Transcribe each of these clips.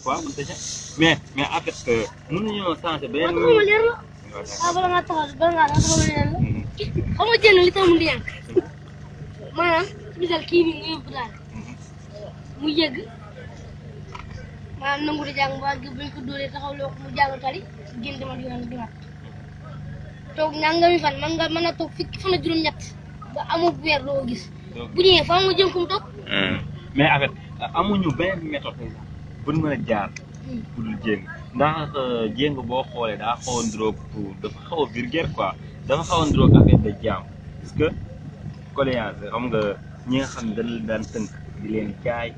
quoi mais en fait mënuñoo changer beneen. bala nga taxaw bala ngaa taxaw leen la xam nga jënd li tax mu di yànq maanaam misal kii nii nga yóbbu daal mu yëgg maanaam nangu di jàng ba buñ ko dóoree taxaw loo mu jàng tari génn demal yoon dimat toog nangami fan mën na toog fukki fan ak juróom-ñett ba amul weer doo gis bu ñëwee fa mu jëm fu mu toog mais en fait amuñu benn méthode bu ñu mën a jaar pour dul jéng ndax jéng boo xoolee daa xaw a ndróog dafa xaw a vulgaire quoi dafa xaw a ndróog affaire de jaam parce que colléance xam nga ñi nga xam ne dañ daan tënk di leen jaay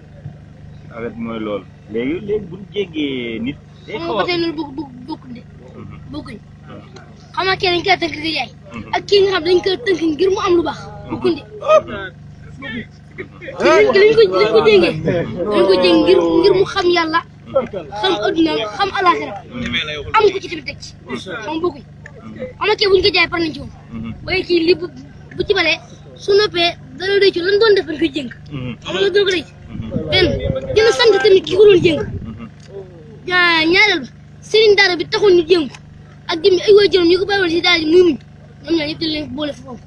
avec mooy loolu léegi buñ jéggee nit day xaw a loolu bokkuñ de bokkuñ xam nga kii dañ koy tënk di jaay ak kii nga xam dañ koy tënk ngir mu am lu baax bokkuñ de liñ ko jéngee dañ ko jéng ngir mu xam yàlla xam adduna xam alaxira am ko ci tamit teg ci xam bokkuñ xam nga kii buñ ko jaay par nañ ci moom waaye kii li bu ci balee su noppee dana rëcc lan doon def dañ koy jéng xam nga dina ko rëcc benn dina sant tamit ki ko doon jéng ñaareel ba sëriñ daara bi taxul ñu jéng ak jëmmi ay waajuram ñu ko bàyyiwoon si daara ji muy muñ ñoom ñaar ñëpp dañ leen boole foofu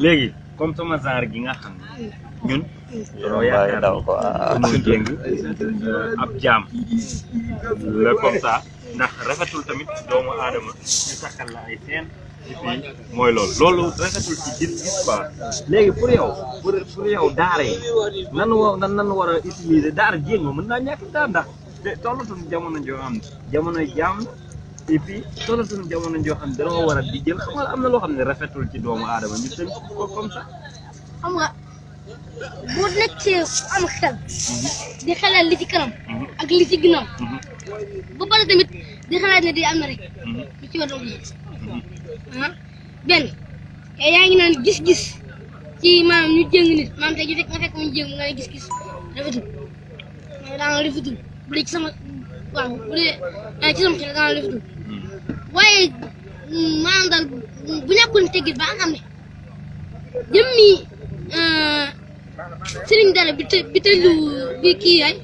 léegi comme sama genre gi nga xam ne ñun dañoo yaakaar ñu jéng ab jaam la comme ça ndax rafetul tamit doomu aadama ñu takkal la ay seen et puis mooy loolu rafetul ci gis-gis quoi léegi pour yow daara yi nan war a utiliser daara jéng mën naa ñàkk daal ndax tollatuñu jamono joo xam ne jamonoy jaam et puis tollatuñu jamono joo xam ne dañoo war a di jël xam nga am na loo xam ne rafetul ci doomu aadama ñu tënk ko comme ça. xam nga boo nekkee am xel di xelal li ci kanam ak li ci ginnaaw ba pare tamit di xalaat ne di am na rek li ci war a benn yaa ngi naan gis-gis ci maanaam ñu jéng nit maanaam tey nga fekk mu jéng nga ne gis-gis rafetul daa rafetul bu dee ci sama waaw bu dee ci sama xel daa rafetul waaye maanaam daal bu ñàkkoon teggit ba nga xam ne jëmmi sëriñ dara bi tëjlu bi kii yaay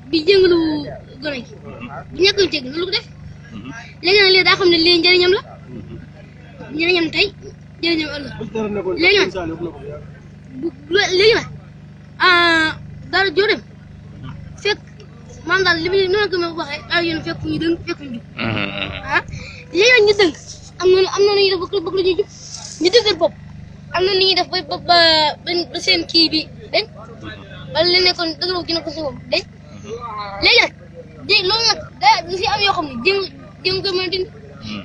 bi jëngalu gone gi bu ñàkkoon teggit loolu ko def léegi nag léegi daa xam ne lii njëriñam la njëriñam tey njëriñam ëllëg léegi nag dara joo dem fekk maanaam daal li muy noonu ko ma waxee daal yéen fekk ñu dëng fekk ñu jub léegi nag ñu dëng am na ñuy def bëgg la ñuy jub ñu dëgër bopp am na ñuy def ba seen kii bi dañ wala li nekkoon dëgër gi na ko si bopp dañ léegi nag loolu nag da si am yoo xam ne jéem ko mën a dindi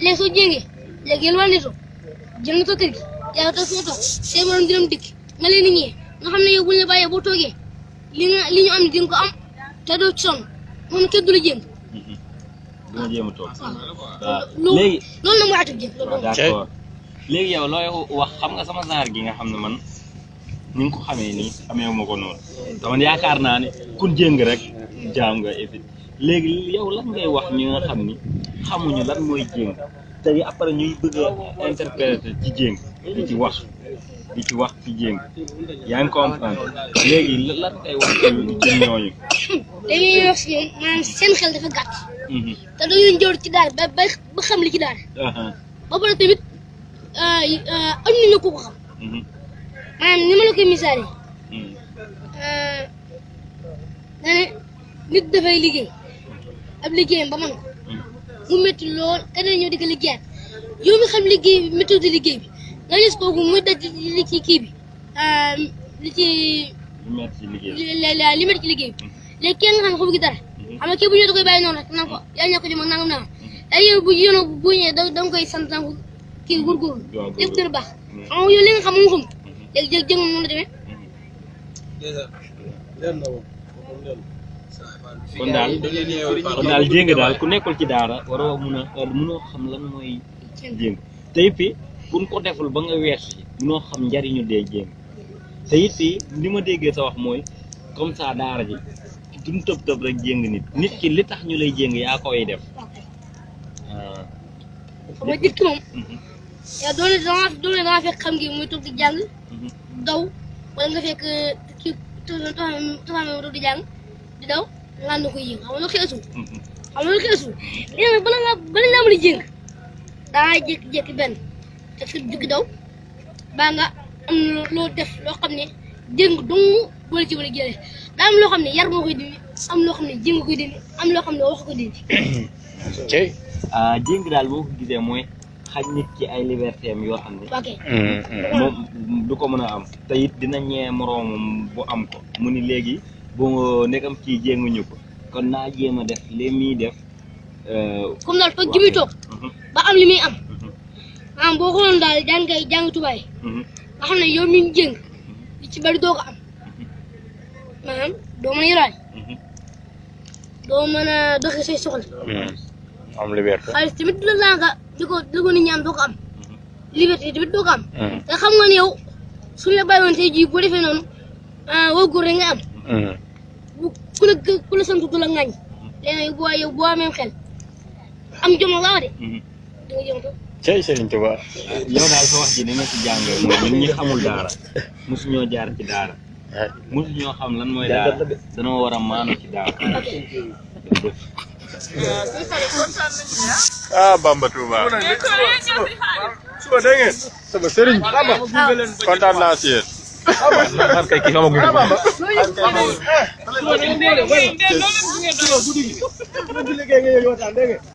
léegi soo jéngee léegi yéen waa Nitto jël nga toog kër gi yaa toog suma toog see morom dërëm dikk nga leen di ñëwee nga xam ne yow buñ la bàyyee boo toogee li ñu am ne di nga ko am te doo ci sonn moom kenn du la jéem. dina jéem a toog waaw léegi loolu la mooy atum jéem. d'accord léegi yow looy wax xam nga sama genre gi nga xam ne man ni nga ko xamee nii xamee ma ko noonu dama yaakaar naa ne ku jéng rek jaam nga et puis léegi yow lan ngay wax ñi nga xam ni xamuñu lan mooy jéng te après ñuy bëgg a interpréter ci jéng di ci wax ci jéng yaa ngi comprendre léegi lan ngay wax ci ñooñu. dañuy wax si maanaam seen xel dafa gàtt. te dañuy njóor ci daal ba xam li ci daal. ba pare tamit am nañu ko xam. maanaam ni ma la koy misaale. nit dafay liggéey ab liggéeyam ba man ko mu métti lool keneen ñëw di ko liggéeyaat yow mi xam liggéey bi méthode liggéey bi nga gis kooku muy daj li ci kii bi li métti ci liggéey bi léegi kenn nga xam ne xamu gi dara xam nga kii bu ñëwee da koy bàyyi noonu rek naan ko yaa ñàkk ji mag nangam nangam ay yow bu ñëwee da nga koy sant naan ko kii góorgóorlu def gën a baax xam nga yow li nga xam moom xam léegi jëg noonu la demee kon daal jéng daal ku nekkul ci daara waroo mënoo xam lan mooy jéng te it fi buñ ko deful ba nga weesu ci mënoo xam njariñu dee jéng te it fi li ma déggee sa wax mooy comme ça daara ji duñ tëb rek jéng nit ki li tax ñu lay jéng yaa koy def xam nga nit ki moom yow doole danga fekk xam ngi muy toog di jàng daw wala nga fekk kii taxaw toog di jàng di daw nga na ko yéeg xam nga lu xeesul xam nga lu xeesul léegi nag bala nga mën a jéng daa jékki-jékki benn te fi juggi daw baa nga am loo def loo xam ne jéng dong boole ci wala jëlee daa am loo xam ne yar moo koy dindi am loo xam ne jéng koy dindi am loo xam ne wax ko dindi. jéng daal boo ko gisee mooy xaj nit ci ay liberté am yoo xam ne. ok moom du ko mën a am te it dina ñee moroomam bu am ko mu ni léegi boo nekkam kii jénguñu ko kon naa jéem a def li muy def. comme daal toog gi muy toog ba am li muy am maanaam boo xooloon daal jàng tubaay nga xam ne yow mi ngi jéng li ci bari doo ko am maanaam doo mën a yoraay doo mën a doxi say soxla am liberté xaalis tamit la laanga di ko nit ñi am doo ko am liberté tamit doo ko am te xam nga ne yow suñu la bàyyi woon tey jii boo defee noonu woo góor rek nga am ku la sant du la ŋañ léegi yow boo amee xel am jom la de da nga jëm to cey Serigne Touba yow daal sa wax ji dina ci jàngee mooy ñun ñi xamul daara mosuñoo jaar ci daara mosuñoo xam lan mooy daara danoo war a maanu ci daara. ah Bamba Touba suba dégg ngeen sama Serigne kontaan naa si yéen man kay kii xamaguñu ko